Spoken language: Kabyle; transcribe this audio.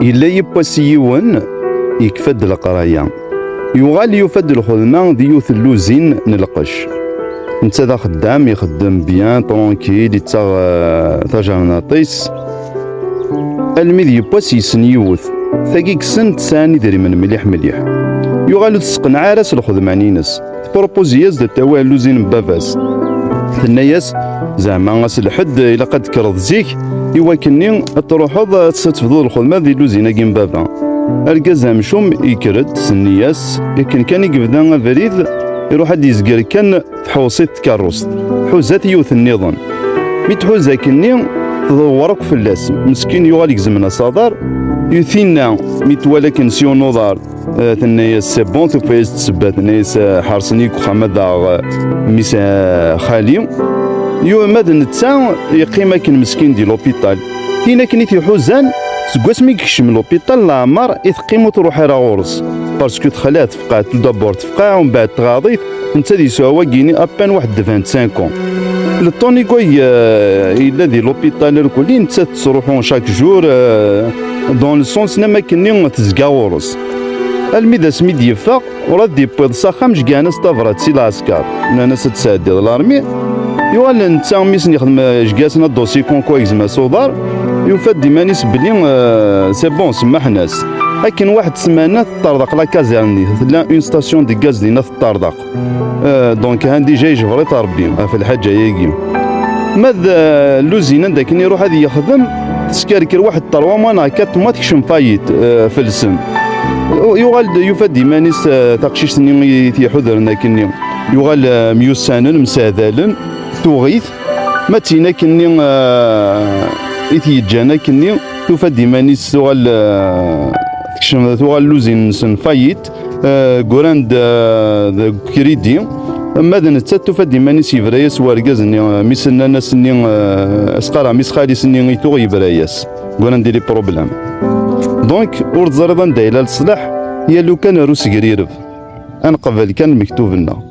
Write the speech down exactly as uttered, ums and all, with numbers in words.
Yella yiwwas yiwen yekfa-d leqraya, yuɣal yufa-d lxedma di yiwet n lluzin n lqecc. Netta d axeddam, ixeddem bien, tranquille, yettaɣ eh, tajernaṭ-is. Almi d yiwwas yessen yiwet, tagi yessen tesɛan idrimen mliḥ mliḥ. Yuɣal ur tesseqneɛ ara s lxedma-ines. Tprupuzi-yas-d ad tawi lluzin n baba-s. Tenna-yas, zeɛma ass lḥedd ilaq ad d-tekkreḍ zik, i wakken-nni ad truḥeḍ ad tebduḍ lxedma di lluzin-agi n baba. Argaz amcum yekker-d, tenna-yas, akken kan i yebda abrid, iruḥ ad d-yezger kan tḥewṣit tkerrust, tḥuza-t yiwet nniḍen. Mi tḥuza akkenni, tdewwer akk fell-as. Meskin yuɣal igezmen asaḍar, tinna mi twala akken s yiwen uḍar, eh, tenna-yas, c'est bon, tufa-yas-d ssebba, tenna-yas, eh, ḥersen-iyi deg uxxam ad aɣeɣ, eh, mmi-s, eh, xali. Yu-, ma d netta, yeqqim akken meskin di l'hôpital. Tin akken i t-iḥuzan, seg wasmi i yekcem l'hôpital, leɛmer i teqqim ur truḥ ara ɣur-s, parce que texla, tefqeɛ, tout d'abord tefqeɛ, umbeɛd tɣaḍ-it, netta di sɛa wagini à peine waḥed de vingt-cinq ans. Le temps i yella di l'hôpital irkelli, netta tettruḥu chaque jour, euh, dans le sens, am akken-nni tezga ɣur-s. Almi d asmi d-yeffeɣ, ur ad d-yewwiḍ s axxam, jgan-as tabrat si lɛesker, nnan-as ad tesɛeddiḍ l'armée. Yuɣal netta mi sen-yexdem, jgan-asen adosi konko, yegzem-as uḍar, yufa-d iman-is belli, euh, c'est bon, semmaḥen-as. Akken waḥed ssmana teṭṭerḍeq la caserne-nni, tella une station de gaz dinna teṭṭerḍeq. Euh, donc han déjà yejber-it Rebbi ɣef lḥaǧa-agi. Ma d, euh, lluzin anda akken iruḥ ad yexdem, teskerker waḥed trois mois neɣ quatre mois tekcem faillite, euh, felsen. Yuɣal-d, yufa-d iman-is, euh, taqcict-nni i t-iḥudren akkenni. Yuɣal, euh, myussanen, mseɛdalen, tuɣ-it. Ma d tin akkenni, euh, i t-yeǧǧan akkenni, tufa-d iman-is tuɣal, euh, tekcem, tuɣal lluzin-nsen faillite, euh, gguran-d, euh, deg ukridi. Ma d nettat tufa-d iman-is yebra-yas wergaz-nni, euh, mi s-nnan ass-nni, euh, as-qqareɣ mmi-s xali-s-nni i tuɣ yebra-yas. Gguran-d i les problèmes. Donc, ur teẓriḍ anda yella leṣlaḥ, ya lukan ar usegrireb. Ad nqabel kan lmektub-nneɣ.